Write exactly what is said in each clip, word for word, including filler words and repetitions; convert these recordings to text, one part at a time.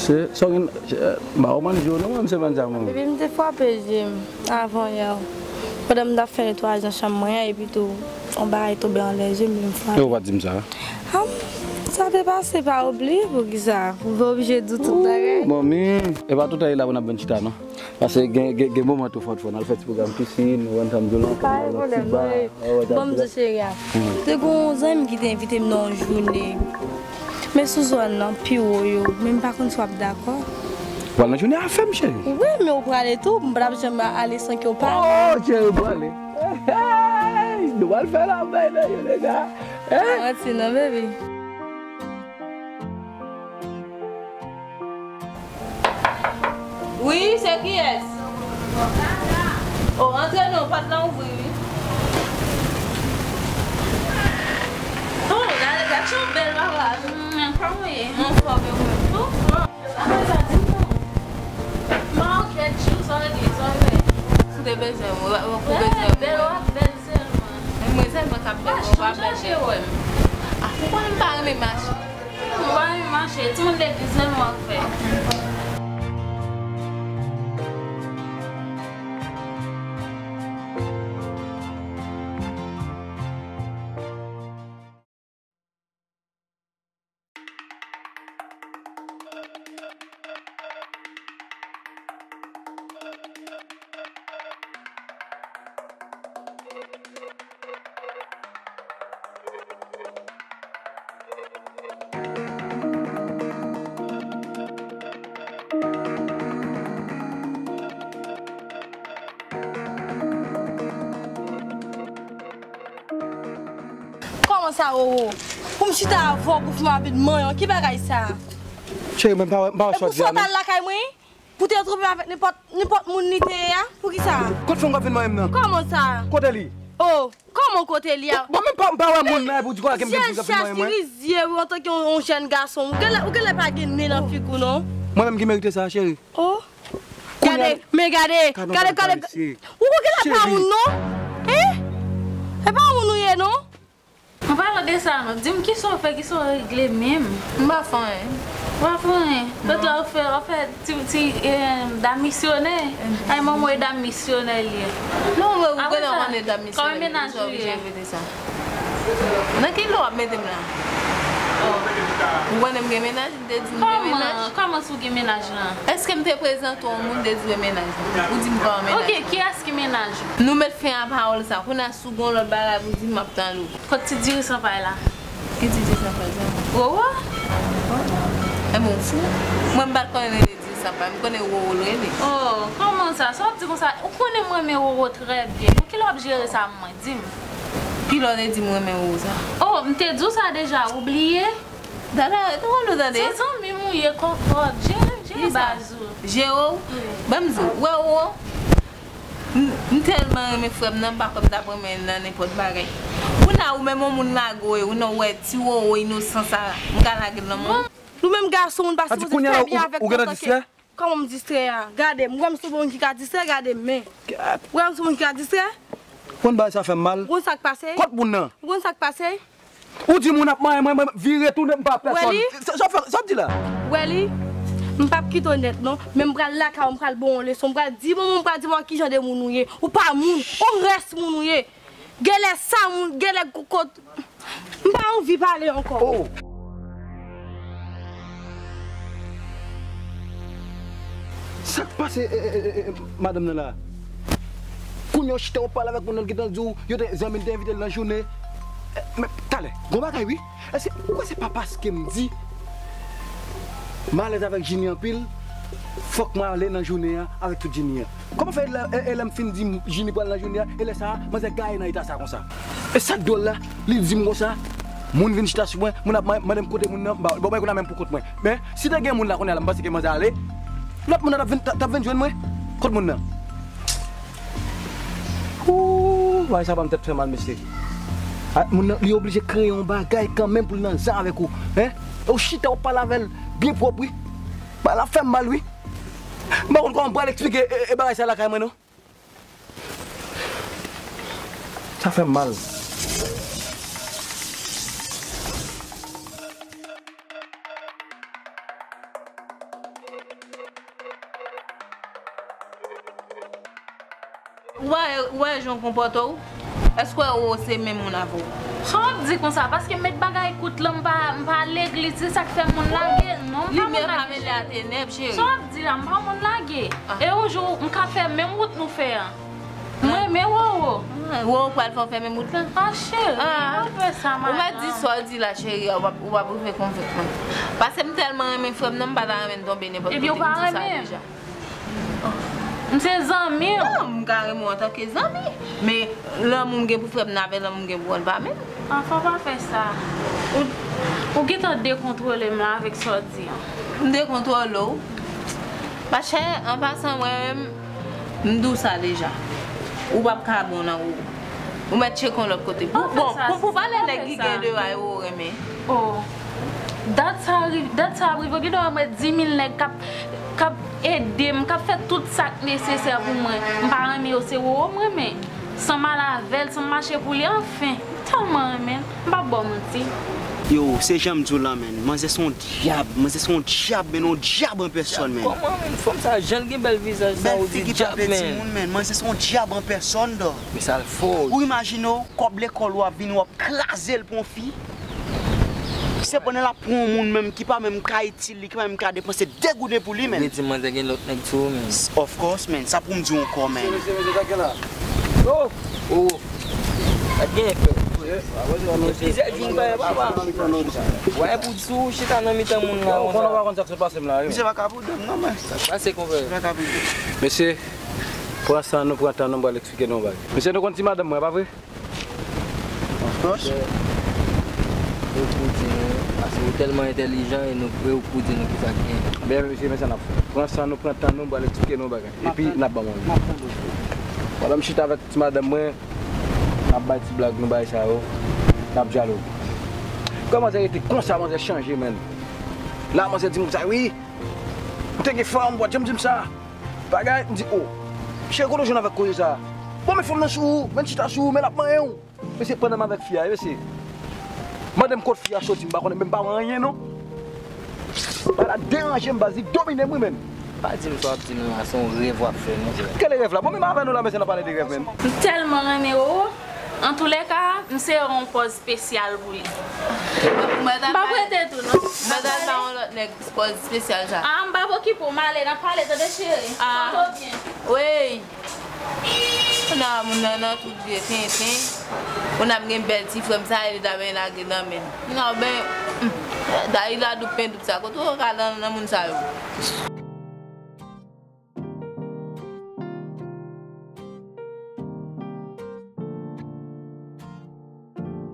Se, sa w gen, eh, ba w mann je w non, mwen, se mann sa mwen. Epi m te frape je m avan yè. Pandan m t ap fè netwayaj nan chanm mwen an, epi tou, yon bagay tonbe anlè je m, epi m frape. E ou pa t di m sa? Ah, sa te pase pa oubli, poukisa? Ou vle oblije di w tout bagay? Manmi, e pa tout tan e la pou n ap vin chita, non. Paske gen, gen, gen moman tou fò, fò n al fè ti pwogram pisin, ou konn sa m di w lan, fò n al nan ti ba. Bon, m di cheri a. Te gen yon zanmi ki te envite m nan yon jounen. Men sou zòn nan, pi wo yo, men m pa konn si w ap dakò. Ou pral nan jounen a fè m, cheri. Wi, men ou prale tou, m pa t ap janm ale san ke w pa. Oh, cheri, ou prale. Hey, nou pral fè la bay nan jounen a. Hein? Manti non, baby. Wi, se kiyès? O, antre non, pòt la ouvri, wi. O, gade, gade, se yon bèl bagay. Mm, kòman w ye? Mwen fò, men ou menm tou? Apre sa, di m non. M pa wè w kèt jou, sa w regle, sa w fè? Si w te bezwen m, ou, ou, ou bezwen m. Bèl w ap bèl sèlman. Men mwen sèlman k ap bèl, mwen pa bèl. Pa chanje wè m. A, ou konnen m pa renmen mache. Ou pa renmen mache, timoun legliz, se nou ap fè. Kòman sa, Roro? Pou m chita avè w pou fè m ap vin manyen, ki bagay sa? Cheri, mwen pa wè, m pa wè sa w di a non. Epi w sot al lakay mwen? Pou te twonpe avèk nenpòt, nenpòt moun li te ye a? Poukisa? Kot fanm k ap vin manyen m nan? Kòman sa? Kote li? O, kòman kote li a? Bon, men m pa, m pa wè moun nan epi w di konsa ke m gen moun k ap vin manyen mwen. Chèch, chèch, rizye wi, antanke yon, yon jèn gason. Ou genlè, ou genlè pa gen nen nan figi w non. Mwen menm ki merite sa, cheri. O. Gade, men gade, gade, gade. Ou genlè pa moun non. Hein? E pa moun ou ye non. An palan de sa non, di m kisa w fè, kisa w regle menm? M pa fè anyen. Ou pa fè anyen? Petwa ou fè, ou fè ti, ti, eh, dam misyonè. Ay, manman w e dam misyonè li ye. Non, mwen, ou konnen mwen e dam misyonè, kòman menaj ou ye? Sa w oblije repete sa. Nan ki lè w ap mete m la? O. Ou konnen m gen menaj, m te di m gen menaj. Kòman, kòman si w gen menaj lan? Èske m te prezante w yon moun, m te di w e menaj mwen? Ou di m pa yon menaj. Oke, kiyès ki menaj ou? Nou met fen a pawòl sa. Kounye a si w gen yon lòt bagay pou di m, m ap tande w. Kot ti diri san pay la? Ki ti diri san pay sa? Roro? Enben, ou fou? Mwen, m pa t konnen rele diri san pay. M konnen Roro l rele. O, kòman sa? Sa w ap di konsa? Ou konnen m renmen Roro trè byen. Pou ki lè w ap jere sa mwen? Di m. Ki lè w te di m renmen Roro sa? O, m te di w sa deja, ou bliye? Dada, rete wòl ou tande. Se zanmi m ou ye, kòkòt. Jere, jere baz ou. Jere w? Wi. Ban m di w, ou wè Roro? M, m tèlman renmen frè m nan, m pa kwè m t ap renmen l nan nenpòt bagay. Kounye a ou menm yon moun lage w, ou nan wè ti Roro inosan sa, m ka lage l nan men w. Nou menm gason, nou pa sipoze fè byen avèk antanke. Kòman m distrè a? Gade m, ou wè m se yon moun ki ka distrè, gade m men. Ou wè m se yon moun ki ka distrè? Ou konn bagay sa fè m mal. Ou konn sa k pase? Kot moun nan? Ou konn sa k pase? Ou di moun ap manyen mwen, mwen vire tounen m pa pèsòn. Sa, sa w fè, sa w di la? Ou wè li? M p ap kite w nèt non, men m pral lakay ou, m pral ba w yon leson, m pral di manman w, m pral di manman w kijan de moun ou ye. Ou pa moun, ou rès moun ou ye. Genlè sa moun, genlè kòkòt. M pa anvi pale ankò. Oh. Sa k pase, eh, eh, eh, eh, madanm nan la? Kounye a w chita w ap pale avèk moun nan, l gentan di w yo te, zanmi l te envite l nan jounen. Eh, men talè, gon bagay wi. Èske ou kwè se pa paske m di m alèz avèk Jini anpil, fòk mwen ale nan jounen an avèk tout Jini an? Kòman fè e lè, e, e lè m fin di m Jini pral nan jounen an, e lè sa a, manzè gaye nan eta sa a konsa? E sa k dwòl la, li di m konsa, moun vin chita sou mwen, moun ap ma-, mande m kote moun nan, m ba, bon, mwen kounye a menm pou kont mwen. Men, si te gen moun la kounye a la, m panse ke manzè ale, lòt moun nan t ap vin, t ap vin jwenn mwen. Kot moun nan? Ooh, bagay sa ban m tèt fè mal, mesye. A, moun nan, li oblije kreye yon bagay kanmenm pou l nan zan avèk ou, en? E w chita, w ap pale avè l byen pwòp, wi. Bagay la fè m mal, wi. M pa konn kòman m pral eksplike, e, e bagay sa lakay mwen, non. Sa fè m mal. Ou wè jan w konpòte w? Èske w wè ou se menm moun avè w? Jan w ap di konsa, paske m met bagay kout lan, m pa, m pa legliz, se sa k fè moun lage. Non, m pa moun lage, cheri. Limyè pa mele a tenèb, cheri. Jan w ap di la, m pa moun lage. E yon jou, m ka fè menm wout nou fè an. M renmen Roro. Roro pral fè w fè menm wout lan? Ah, cheri, pa fè sa, madanm. Ou mèt di sa w di la, cheri, ou p ap, ou p ap rive konvenk mwen. Paske m tèlman renmen frè m nan, m pa ta renmen l tonbe nenpòt kote, m di w sa deja. M se zanmi w. Non, m ka renmen w antanke zanmi. Men lanmou m gen pou frè m nan avèk lanmou m gen pou w an pa menm. Anfen, w pa fè sa. Ou, ou gentan dekontwole m la avèk sa w di an. M dekontwole w? Machè, an pasan, mwen menm, m di w sa deja. Ou p ap ka bon nan ou. Ou mèt tcheke yon lòt kote. Bon, pou, pou valè nèg ki gen deyò a yo renmen. Oh. Dat sa rive, dat sa ap rive, gen dwa mwen di mil nèg k ap, k ap ede m, k ap fè tout sa k nesesè pou mwen. M pa renmen yo, se Roro m renmen. San m al avè l, san m mache pou li, anfen. M tèlman renmen l, m p ap ba w manti. Yo, se jan m di w la, menn. Manzè se yon dyab, manzè se yon dyab, menn, yon dyab an pèsòn, menn. Kòman, menn, fanm sa, jan l gen bèl vizaj sa, ou di dyab, menn. Bèl figi pa vle timoun, menn. Manzè se yon dyab an pèsòn, dò. Men sa l fò. Ou imajine w, kòb lekòl ou ap vini, w ap kraze l pou yon fi. Se pandan l ap pran yon moun menm ki pa menm ka itil li, ki pa menm ka depanse de gouden pou li, menn. Ou vle di manzè gen lòt nèg sou ou, menn? Of course, menn. Sa pou m di w ankò, menn. Mesye, mesye, mesye, sa k gen la? Oh! Oh! Sa k gen, frè? Gen plizyè jou m pa wè papa. Wè pou di w chita nan mitan moun la konsa. Ou konnen w pa konn sa k sot pase m la, wi. Misye pa ka pran tan m non, menn. Sa k pase, konpè? Misye pa ka pran tan. Mesye, pran san nou, pran tan nou, m pral eksplike nou yon bagay. Mesye, nou konn ti madanm mwen, pa vre? Of course. Ou pou di nou, paske ou tèlman entèlijan e nou, e ou pou di nou kisa k gen. Ben, mesye, men sa n ap fè. Pran san nou, pran tan nou, m pral eksplike nou yon bagay. Epi, n ap ban mwen. M ap tann ou. Pandan m chita avèk ti madanm mwen, n ap bay ti blag, nou bay sa yo, n ap dyaloge. Kòman manzè rete konsa, manzè chanje, menn. La, manzè di m konsa, wi, ou te gen fanm, ou pa t janm di m sa. Bagay, m di, oh, cheri, kote w jwenn avèk koze sa? Bon, men fanm nan sou ou, men chita sou ou, men l ap manyen w. Mesye, pandan m avèk fi a, mesye. Mande m kot fi a soti, m pa konnen, men m pa wè anyen, non. Bagay la deranje m, baz, li domine m, wi, menn. Pa di m sa w ap di m la, se yon rèv w ap fè, monchè. Kèl rèv la? Bon, menm avè nou la, mesye, n ap pale de rèv, menn. M tèlman renmen Roro. Antoulèka, m se yon pòz espesyal pou li. M pa prete tou, non. Madanm pa yon lòt nèg pòz espesyal sa. Ah, m p ap okipe w, m ale, n ap pale, tande cheri. Ah. Santi w byen. Wey. Kounye a moun nan nan tout vye tenten. Kounye a m gen bèl ti frè m sa, e li ta benyen lage nan men m. Kounye a w benyen, hmm, Dayila doup pen doup sa. Kote w ka nan, nan moun sa yo?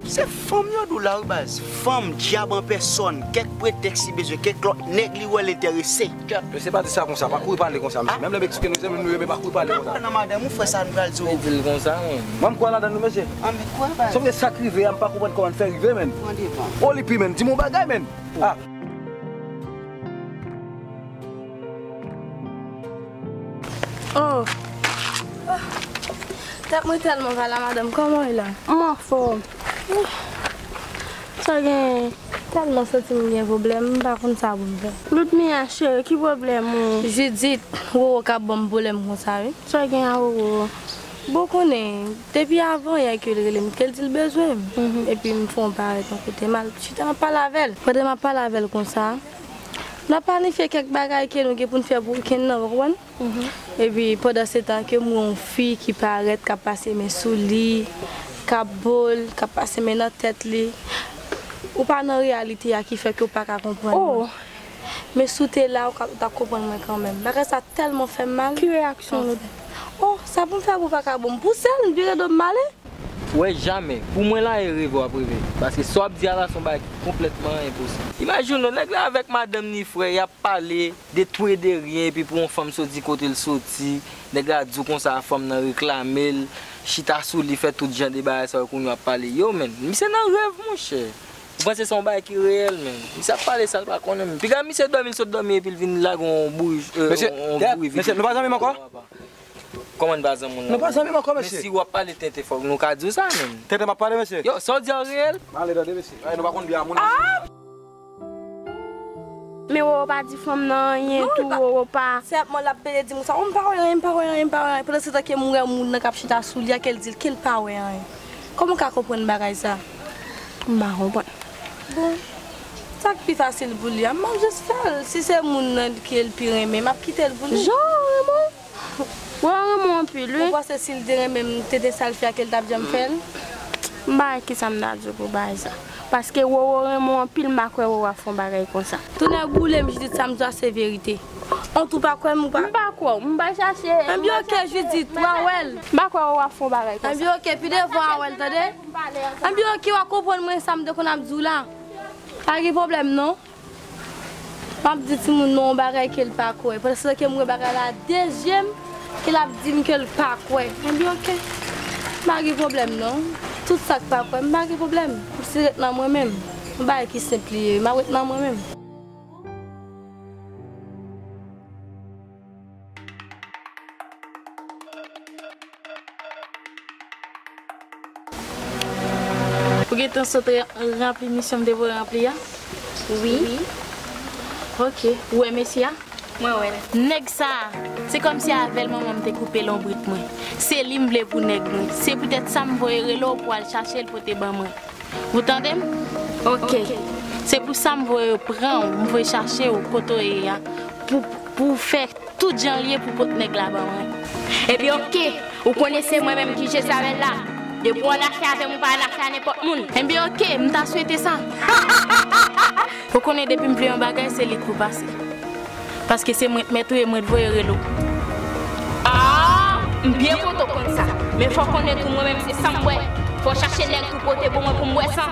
Se fanm yo di w la wi baz. Fanm, dyab an pèsòn. Kèk pretèks li bezwen, kèk lòt nèg li wè l enterese. Kèt, mesye pa di sa konsa, pa kouri pale konsa, mesye. Menm lè m eksplike nou, se menm nou yo, men pa kouri pale konsa. Nan madanm ou frè sa nou pral di w. Men di l konsa, menn. Mwen m kwè ladan nou, mesye. An, men kwè baz. Sòf ke sa k rive a, m pa konprann kòman l fè rive, menn. Pran devan. Olipi, menn, di m yon bagay, menn. Ah. Oh. Tèt mwen tèlman va la, madanm. Kòman w ye la? M anfòm. Sa gen, tèlman santi m gen pwoblèm, m pa konn sa pou m fè. Loudmia, cheri, ki pwoblèm ou? Judith, Roro k ap ban m pwoblèm konsa, wi. Sa gen a Roro? Bon, konnen, depi avan yè ke l rele m, ke l di l bezwen m. Mhm. Epi m fè yon parèt yon kote, m al chita, m ap pale avè l. Pandan m ap pale avè l konsa, n ap planifye kèk bagay ke nou gen pou n fè pou wikenn nan, w konprann? Mhm. Epi, pandan se tan ke m wè yon fi ki parèt, k ap pase men sou li, k ap bo l, k ap pase men nan tèt li, ou pa nan reyalite a ki fè ke w pa ka konprann mwen. Oh. Men si w te la, ou ka, ou t ap konprann mwen kanmenm. Bagay sa tèlman fè m mal. Ki reyaksyon w? Oh, sa pou m fè pou vakabon? M pouse l, m vire do m, m ale. Ou wè, jamè. Pou mwen la, e reve w ap reve. Paske sa w ap di a la, se yon bagay ki konplètman enposib. Imajine w, nèg la avèk madanm ni frè, y ap pale de tou e de ryen, epi pou yon fanm soti kote l soti, nèg la di w konsa, fanm nan reklame l, chita sou li, fè tout jan de bagay sa yo kounye a w ap pale. Yo, menn, misye nan rèv, monchè. Ou panse se yon bagay ki reyèl, menn? Misye ap pale sa l pa konnen, menn. Piga misye dòmi, l sot dòmi, epi l vin lage yon bouj, euh, yon, yon bri vide. Mesye, nou pa zanmi m ankò? Kòman n pa zanmi w la? Nou pa zanmi m ankò, mesye. Men si w ap pale tenten, fòk nou ka di w sa, menn. Tenten m ap pale, mesye. Yo, sa w di a reyèl? M ale tande, mesye. Ay, nou pa konn byen a moun. Ah! Men Roro pa di fanm nan anyen tou, Roro pa. Sèlman l ap pede di m sa, oh, m pa wè anyen, m pa wè anyen, m pa wè anyen. Pandan se tan ke m wè moun nan k ap chita sou li a, ke l di l ke l pa wè anyen. Kòman w ka konprann bagay sa? M pa konprann. Bon, sa k pi fasil pou li a, m ap jis fè l. Si se moun nan ke l pi renmen, m ap kite l pou li. Jan w renmen w? Roro renmen w anpil, wi. Ou panse si l te renmen m, te, te sa l fè a ke l t ap janm fè l? M pa wè kisa m ta di w pou bagay sa. Paske Roro renmen w anpil, m pa kwè Roro ap fè yon bagay konsa. Tonnè boule m, Judith, sa m di w a se verite. On tou pa kwè m ou pa? M pa kwè w, m pa chache. Enben, ok, Judith, w a wè l. M pa kwè Roro ap fè yon bagay konsa. Enben, ok, pi devan w a wè l, tande? Enben, ok, w a konprann mwen sa m te konn ap di w la. Pa gen pwoblèm, non. M ap di timoun nan yon bagay ke l pa kwè. Pandan se tan ke m wè bagay la de je m, ke l ap di m ke l pa kwè. Enben, ok. M pa gen pwoblèm, non. Tout sa k pa kwè, m pa gen pwoblèm. M si ret nan mwen menm. Yon bagay ki senp li ye, m ap ret nan mwen menm. Ou gentan sot ra-, ranpli misyon m te voye ranpli a? Wi. Ok. Ou wè mesye a? Mwen wè l. Nèg sa a, se kòmsi avè l manman m te koupe lonbrit mwen. Se li m vle pou nèg mwen. Se poutèt sa m voye rele w pou w al chache l pote ban mwen. Ou tande m? Ok. Se pou sa m voye pran w, m voye chache w kote w ye a, pou, pou w fè tout jan l ye pou pot nèg la ban mwen. Ebyen, ok. Ou konnen se mwen menm ki Jezabèl la. Depi w annafè avè m, ou pa annafè a nenpòt moun. Ebyen, ok, m ta swete sa. Ou konnen depi m vle yon bagay, se li k pou pase. Paske se mwen k mèt ou ye, mwen t voye rele w. Ah, m byen kontan w konn sa. Men fò w konnen tou mwen menm se sa m wè. Fò w chache nèg pou pote pou mwen pou m wè sa.